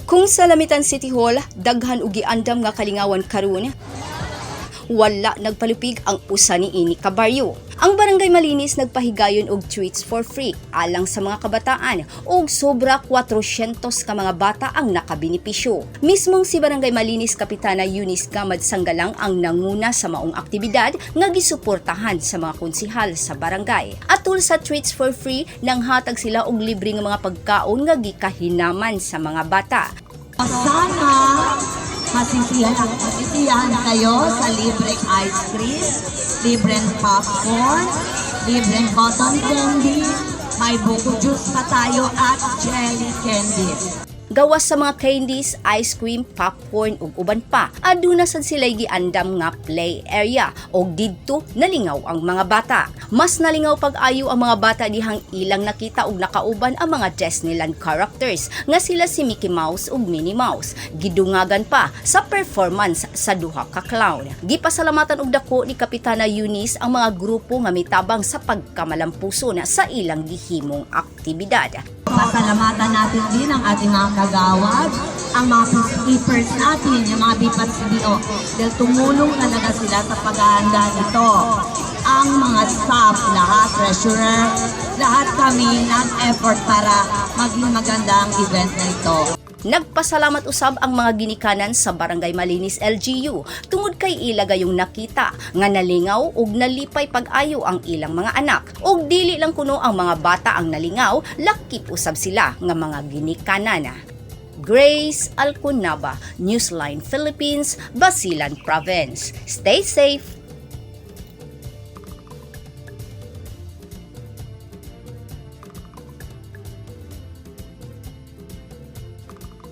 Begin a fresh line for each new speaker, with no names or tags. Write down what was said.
Kung sa Lamitan City Hall, daghan og giandam nga kalingawan karon, wala nagpalupig ang usa niini ka baryo. Ang Barangay Malinis nagpahigayon og treats for free alang sa mga kabataan ug sobra 400 ka mga bata ang nakabenepisyo. Mismong si Barangay Malinis Kapitana Eunice Gamad Sanggalang ang nanguna sa maong aktibidad nga gisuportahan sa mga konsihal sa barangay. Atul sa treats for free, nanghatag sila og libre nga mga pagkaon nga gikahinaman sa mga bata.
Sana masisiyahan kayo sa libreng ice cream, libreng popcorn, libreng cotton candy, may buko juice pa tayo at jelly candies.
Gawas sa mga candies, ice cream, popcorn ug uban pa, aduna sad sila giandam nga play area ug didto nalingaw ang mga bata. Mas nalingaw pag-ayo ang mga bata dihang ilang nakita ug nakauban ang mga Disneyland characters nga sila si Mickey Mouse ug Minnie Mouse. Gidungagan pa sa performance sa duha ka clown. Gipasalamatan og dako ni Kapitana Eunice ang mga grupo nga mitabang sa pagkamalampuson sa ilang gihimong aktibidad.
Pasalamatan natin din ang ating mga kagawad, ang mga peacekeepers natin, yung mga BPAT CBO, dahil tumulong talaga sila sa paghahanda nito. Ang mga staff, lahat, treasurer, lahat kami nag-effort para maging maganda ang event na ito.
Nagpasalamat usab ang mga ginikanan sa Barangay Malinis LGU tungod kay ila gayong nakita nga nalingaw ug nalipay pag-ayo ang ilang mga anak. Ug dili lang kuno ang mga bata ang nalingaw, lakip usab sila nga mga ginikanan. Grace Alconaba, Newsline Philippines, Basilan Province. Stay safe.